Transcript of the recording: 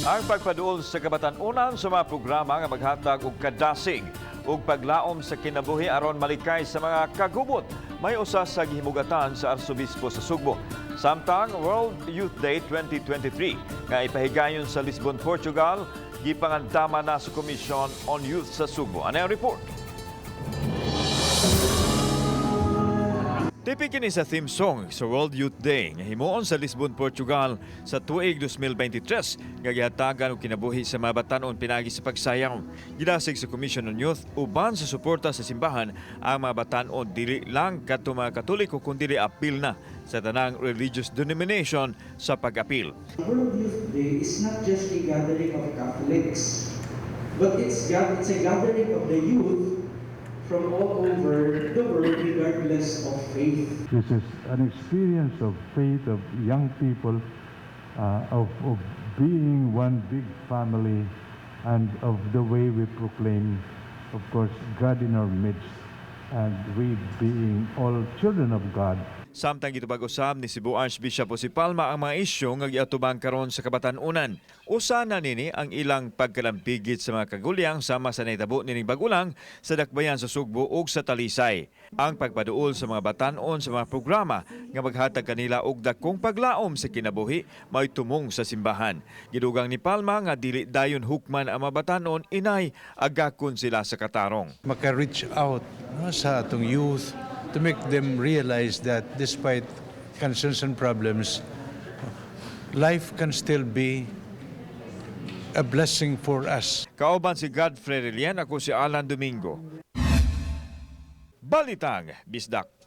Ang pagpaduol sa kabatan-unan sa mga programa nga maghatag og kadasig ug paglaom sa kinabuhi aron malikay sa mga kagubot may usa sa gihimugatan sa Arsobispo sa Sugbo. Samtang World Youth Day 2023 nga ipahigayon sa Lisbon, Portugal, gipangandama na sa Commission on Youth sa Sugbo. Ano ang report? Tipi kini sa theme song sa World Youth Day nga himuon sa Lisbon, Portugal sa tuig 2023 nga gihatagan og kinabuhi sa mga batan-on pinaagi sa pagsayaw. Gidasig sa Commission on Youth uban sa suporta sa simbahan ang mga batan-on, dili lang kadto mga Katoliko kundi apil na sa tanang religious denomination sa pag-apil. World Youth Day is not just a gathering of Catholics, but it's a gathering of the youth from all over the world, regardless of faith. This is an experience of faith of young people, of being one big family, and of the way we proclaim, of course, God in our midst, and we being all children of God. Samtang gitubag usab ni Cebu Archbishop Jose Palma ang mga isyu nga giatubang karon sa kabatan-unan. Usa na nini ang ilang pagkalampigit sa mga kagulyang sama sa nahitabo nining bag-o lang sa Dakbayan sa Sugbo ug sa Talisay. Ang pagpaduol sa mga batan-on sa mga programa nga maghatag kanila og dakong paglaom sa kinabuhi may tumong sa simbahan. Gidugang ni Palma nga dili dayon hukman ang mga batan-on inay agakon sila sa katarong. Maka-reach out, no, sa atong youth to make them realize that despite concerns and problems, life can still be a blessing for us. Kauban si Godfrey Relian, ako si Alan Domingo. Balitang Bisdak.